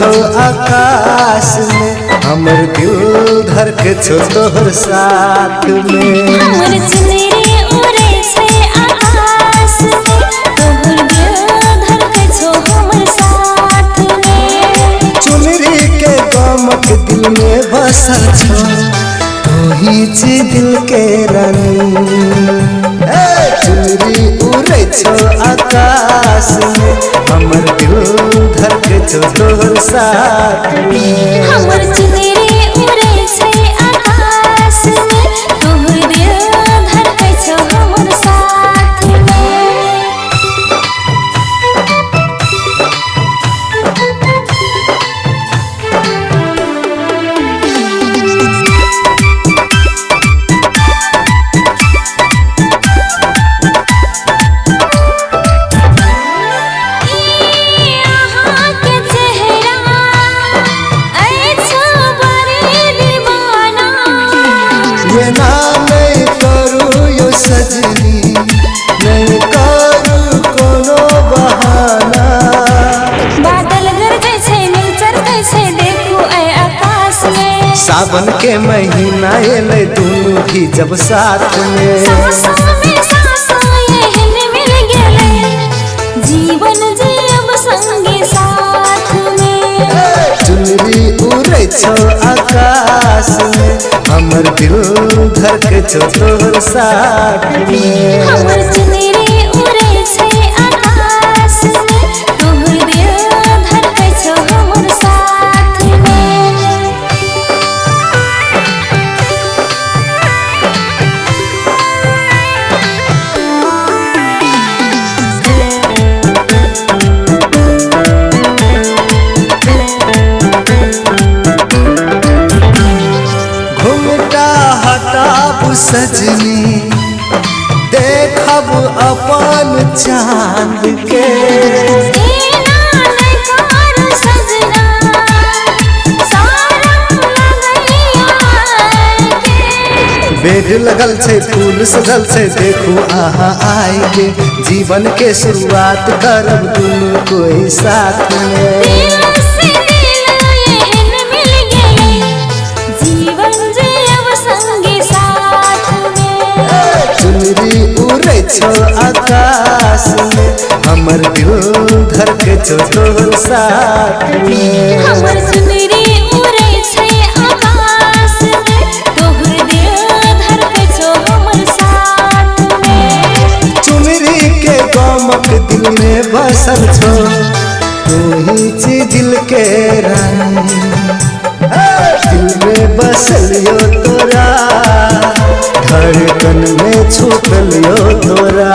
छौ आकाश में, हमर दिल धड़कै छौ तोहर साथ में। हमर चुनरी उड़ै छै आकाश में, तोहर दिल धड़कै छौ हमर साथ में। चुनरी के गमक दिल में बसल छौ, तोही छी दिल के रानी। चुनरी उड़ै छौ आकाश में, हमर दिल धड़कै छौ तोहर साथ में। हमर चुनरी उड़ै छै आकाश में, तोहर दिल धड़कै छौ हमर साथ में। अहाँके चेहरा अछि बड़ी दीवाना, एना नहि करू यौ सजनी, नहि करू कोनो बहाना। बादल गरजै छै मेघ चरकै छै, देखू ऐ आकाश में। सावन के महीना एलै, दुनू भी जब साथ में। साँस में साँस एहन मिल गेलै, जीवन जियब संगे साथ में। चुनरी उड़ै छौ आकाश में, हमर दिल धड़कै छौ तोहर साथ में। हमर चुनरी उड़ै छै आकाश में, तोहर दिल धड़कै छौ हमर साथ में। घुमटा हटाबू सजनी, देखब अपन चांद के। एना नै करू सजना, शरम लगैया के। बेड लगल छै, फूल सजल छै, देखू अहाँ आइ के। जीवन के शुरुआत करब दुनू कोई साथ में। दिल से दिल एहन मिल गेलै, जीवन जियब संगे साथ में। चुनरी उड़ै छौ आकाश में, हमर दिल धड़कै छौ तोहर साथ में। हमर चुनरी उड़ै छै आकाश में, तोहर दिल धड़कै छौ हमर साथ में। चुनरी के गमक दिल में बसल छौ, तोही छी दिल के रानी। दिल में बसल यो तोरा, धड़कन में छुपल यो तोरा।